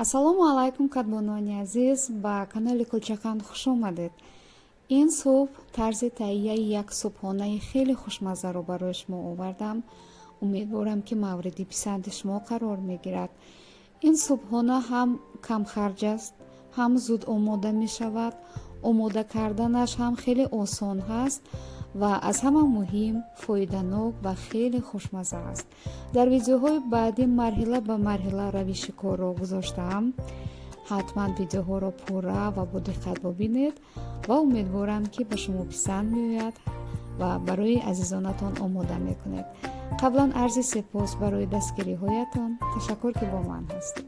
Ассалому алайкум, кадбонуони азиз, ба канали Кулчақанд хуш омадед. Ин субҳ тарзи таҳияи як субҳонаи хеле хушмаззаро барои шумо овардам. Умедворам, ки мавриди писанди шумо қарор мегирад. Ин субҳона ҳам камхарҷ аст, ҳам зуд омода мешавад, омода карданаш ҳам хеле осон ҳаст ва аз ҳама муҳим, фоиданок ва хеле хушмазза аст. Дар видеоҳои баъдӣ марҳила ба марҳила равиши корро гузоштаам. Ҳатман видеоҳоро пурра ва бо диққат бубинед ва умедворам, ки ба шумо писанд меояд ва барои азизонатон омода мекунед. Қаблан арзи сепос барои дастгириҳоятон. Ташаккур, ки бо ман ҳастед.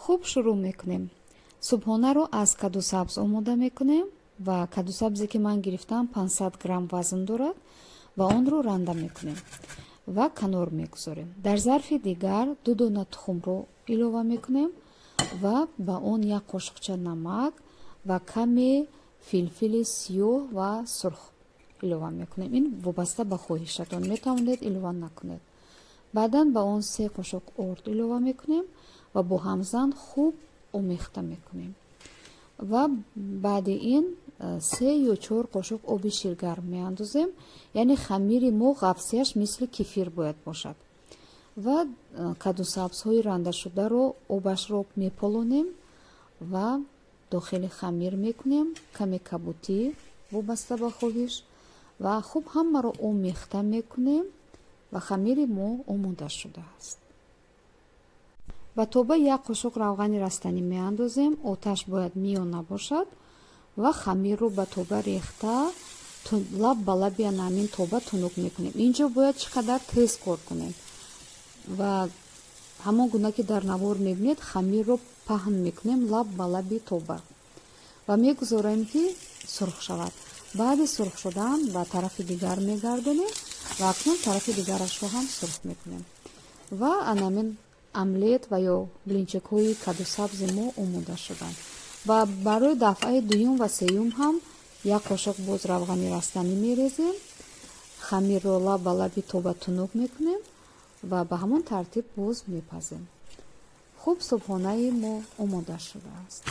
Хуб, шурӯъ мекунем. Субҳонаро аз кадусабз омода мекунем ва кадусабзе, ки ман гирифтам, 500 грамм вазн дорад ва онро ранда мекунем ва канор мегузорем. Дар зарфи дигар 2 дона тухмро илова мекунем ва ба он як қошуқча намак ва каме филфили сиёҳ ва сурх илова мекунем. Ин вобаста ба хоҳишатон, метавонед илова накунед. Баъдан ба он 3 қошуқ орд илова мекунем ва бо ҳамзан хуб омехта мекунем ва баъди ин 3 ё 4 қошуқ оби ширгарм меандозем, яъне хамири мо ғафсияш мисли кефир бояд бошад. Ва кадусабзҳои рандашударо обашро меполонем ва дохили хамир мекунем, каме кабутӣ, вобаста ба хоҳиш, ва хуб ҳамаро омехта мекунем ва хамири мо омода шудааст. Ба тоба як қошуқ равғани растанӣ меандозем, оташ бояд миёна бошад, ва хамирро ба тоба рехта, лаб ба лаби ҳамин тоба тунук мекунем. Инҷо бояд чӣ қадар тез кор кунем ва ҳамон гуна, ки дар навор мебинед, хамирро паҳн мекунем лаб ба лаби тоба ва мегузорем, ки сурх шавад. Баъди сурх шудан ба тарафи дигар мегардонем ва акнун тарафи дигарашро ҳам сурх мекунем ва анамин омлет ва ё блинчикҳои кадусабзи мо омода шуданд. Ва барои дафъаи дуюм ва сеюм ҳам як қошуқ боз равғани растанӣ мерезем, хамирро лаб ба лаби тоба тунук мекунем ва ба ҳамон тартиб боз мепазем. Хуб, субҳонаи мо омода шудааст.